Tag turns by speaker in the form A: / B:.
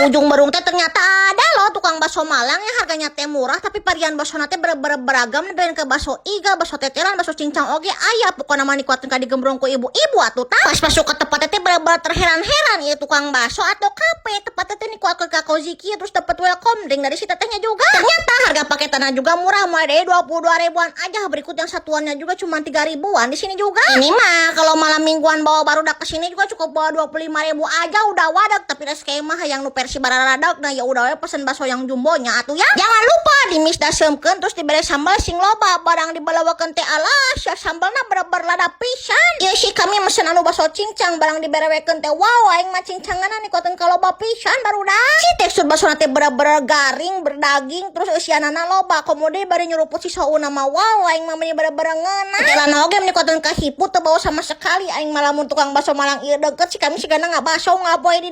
A: Di Ujung Berung teh ternyata ada loh tukang bakso Malang yang harganya teh murah, tapi varian bakso teh bener-bener beragam nih, ke bakso iga, bakso tetelan, bakso cincang oge aya. Pokoknya mah nikuatin ka digembrong ku ibu-ibu atuh tah. Pas masuk ke tempatnya teh bener-bener terheran-heran, ya tukang bakso atau kafe. Tempatnya teh nikuatkeun ka Koziki, terus dapat welcome drink dari si tetehnya juga. Ternyata harga paketannya juga murah, mulai dari 22 ribuan aja. Berikut yang satuannya juga cuma 3 ribuan di sini juga. Ini mah kalau malam mingguan bawa barudak ke sini juga cukup bawa 25 ribu aja udah wadak. Tapi res mah yang nu versi bararadak, nah ya udah we pesen bakso yang jumbonya atuh ya. Jangan lupa di mis daseumkeun, terus diberi sambal sing loba. Barang dibalawakeun teh, alas ya, sambalna bener-bener lada pisan. Ieu sih kami mesen anu bakso cincang, barang diberewekeun teh, wow, aing mah cincanganna nikotin kalau loba pisan, barudak. Si tekstur bakso teh bener-bener garing, berdaging, terus eusianana loba. Kemudian bari nyuruput si souna mah, wow, aing mah meuni bener-bener ngeunah. Jalan oge nikotin ka hipu teu bau sama sekali. Aing mah lamun tukang bakso Malang ieu deket si kami sigana ngabaso ngaboy di